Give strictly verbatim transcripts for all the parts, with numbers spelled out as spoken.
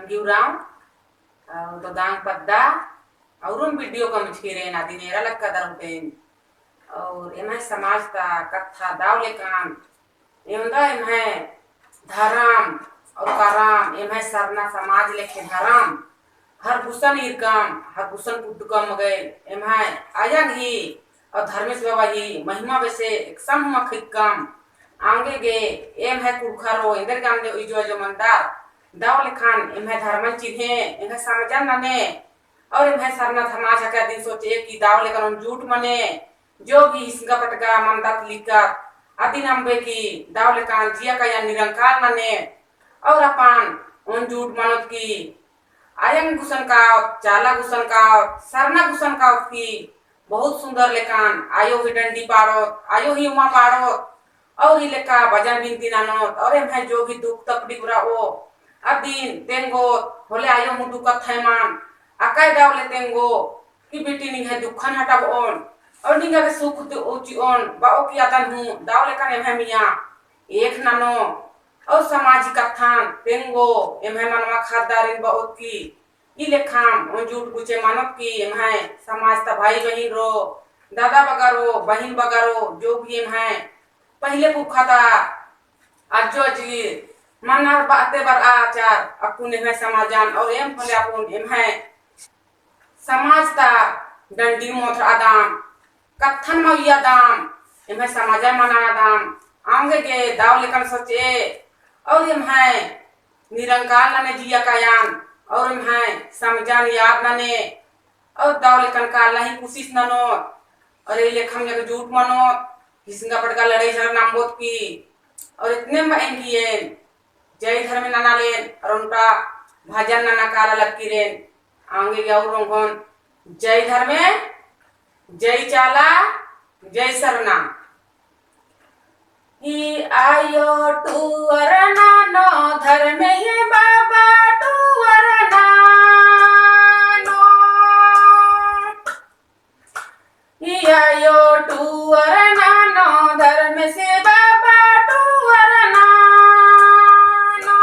गिउराम, अउ दोदांग पद्दा, अउरुम video कमचकी रएन, अदिन एरा लक्का दरुतेन। अउर एम्है समाज ता कत्था दव लेकान, एवंदा एम्है धरम अउर करम, एम्है सरना समाज लेखे धरम, हर गुसन ईरकम, हर गुसन कुद्दकम मगै, एम्है अयंग ही अउर धर्मेस बाबा ही महिमा बेसे एकसम हूँ अख़िक्कम। आंगे गे एम्है कुँड़ुख़रो एन्देर गे अन्ने उइजो अजो मनदर, दव लेखन एम्है धर्मन चिन्हे, एम्है समझन नने, अउर एम्है सरना समाज हके अदिन सोचे कि दव लेखन ओन जुट मने, जो भी हिसंगा पटगा मनदत लिक्कत, अदिन अम्बे कि दव लेखन जिया कया निरंकाल नने, अउर अपन ओन जुट मनोत कि अयंग गुसन कावत, चाला गुसन कावत, सरना गुसन कावत की बहुत सुंदर लेकान आयो ही डंडी पाड़ोत, आयो ही उमा पाड़ोत, अउर ई लेका भजन बिनती ननोत, अउर एम्है जो भी दुख तकलीफ रओ, अदिन तेंगोत, होले आयो हूँ दुखत है मान, अकय दव ले तेंगो, कि बेटी निंग्है दुखन हटाबओन, अउर निंगा गे सुख दे उचिओन, बओ कि अदन हूँ, दव लेकान एम्है मियाँ, एक ननो, अउर सामाजिक कत्थन तेंगो, एम्है मनवा खद्दारिन बओत की, ई लेखाम ओन जुट गुचे मनोत की, एम्है समाज ता भाई बहिन रो, दादा बगरो, बहिन बगरो, जो भी एम्है पहिले पुरखा ता अज्जो अजी मनर बाते बर आचार, अक्कुन एम्है समाजन, अउर एम होले अक्कुन एम्है समाज ता डंडी मोथर आदम, कत्थन मइया दम, एम्है समाजा मना आदम, आंगे गे दव लेकन सोचे, अउर एम्है निरंकाल नने जिया कायन, अउर एम्है समझन याद नने, अउर दव लेकन कालना ही कोशिश ननोत, अउर ई लेखम एकजुट मनोत, हिसंगा पटगा लड़ाई झगड़ा नम्बोत की, अउर इतने में एंगी एन जय धर्मे नना लेन, अउर ओन्टा भजन नना काला लक्की रेन, आंगे गे अउर ओंगोन जय धर्मे, जय चाला, जय सरना। ई आयो टुअर नानो धर्मे ही बाबा टुअर नानो। ई आयो टुअर नानो धर्मेस बाबा टुअर नानो।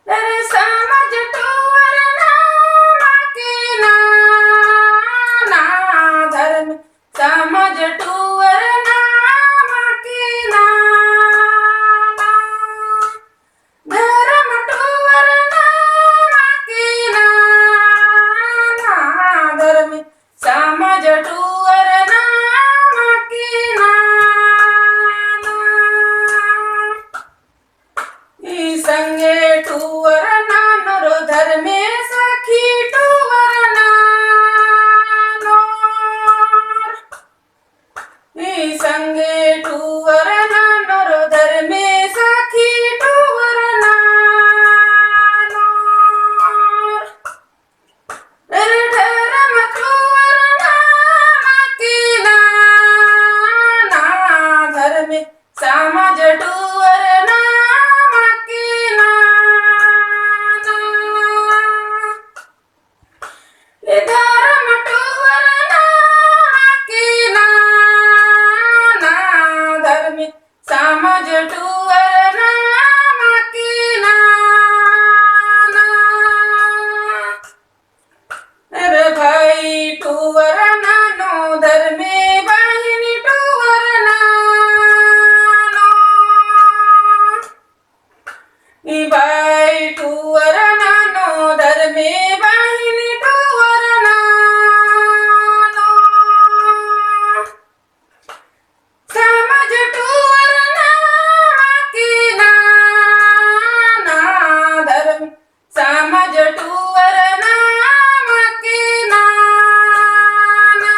अरे समझ टुअर नामा की नाना धर्म, समझ टुअर नामा की नाना। धर्म टुअर नामा की नाना, धर्म समझ टुअर नामा की नाना। ई संगे टुअर नानोर धर्मे सखी टुअर नानोर। ई संगे टुअर नानोर धर्मे सखी टुअर नानोर। अरे धर्म टुअर नामा की नाना, धर्मे समझ टुअर नामा की नाना। ए धर्म टुअर नामा की नाना, धर्मे समझ टुअर नामा की नाना। अरे भाई टुअर नानो धर्मे बहिन टुअर नानो। ई भाई टुअर नानो धर्मे बहिन टुअर नानो। समझ टुअर नामा की नाना, धर्म समझ टुअर नामा की नाना।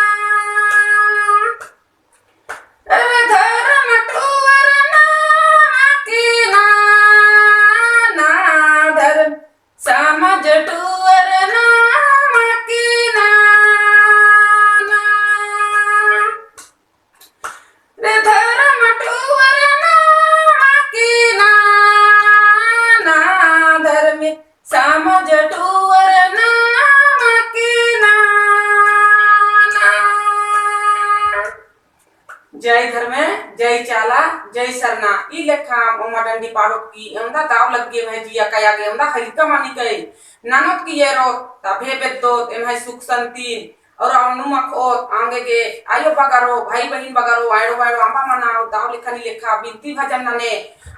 अरे धर्म टुअर नामा की नाना, धर्म समझ टुअर नामा की नाना। रे धर्म टुअर नामा की नाना, धर्मे समझ टुअर नामा की नाना। जय धर्मे, जय चाला, जय सरना। ई लेखा ओमा डंडी पाड़ोत की एवंदा दाव लग्गी एम्है जिया कया गे एवंदा हरिका मानी कई। ननोत की एरोत, तभे बेद्दोत, एम्है सुख संतीन, और अन्नुम अख़ोत, आंगे गे आयो बगरो, भाई बहिन बगरो, आयड़ो बायड़ो अम्बा मना, और दाव लेखा नी लेखा बिनती भजन नने,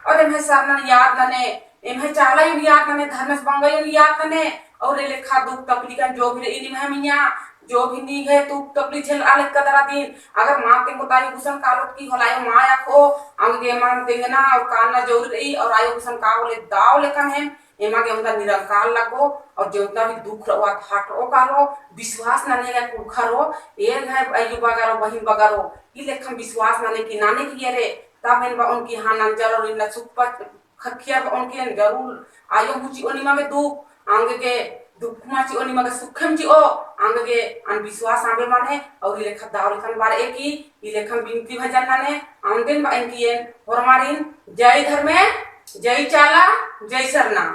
और एम्है सरनन याद नने, एम्है चालायुन याद नने, धर्मेस बंगायुन याद नने, और ए लेखा दुख तकलीफन जो भी रई निम्है मइय्याँ, जो भी निंग्है दुख तकलीफ झेलआ लक्का दरा दिन, अगर माँ तेंगोत आयो गुसन कालोत की होले आयो माँ अख़ो, आंगे गे माँ तेंगना और काना जरूरी रई, और आयो गुसन का होले दाव लेखन है, एमा गे ओन्दा निरंकाल लगो, और जेवंदा भी दुख रओ, हटरओ कालो, विश्वास नने गा कुँड़ुख़रो, एंग्है अयो बगरो, बहिन बगरो, ई लेखन विश्वास नने की, नने की एरे, तब एन बओन की हाँ नंजर और इन्ना सुख पा ख़क्खियर बओन की एन जरूर आयो हूँ चिओ निमा गे दुख, आंगे गे दुख मा चिओ निमा गे सुखम चिओ, आंगे गे अन विश्वास अम्बे मने, और ई लेखा दाव लेखन बरई की, ई लेखन बिनती भजन नने, अमदिन बअन की एन होरमारिन, जय धर्मे, जय चाला, जय सरना।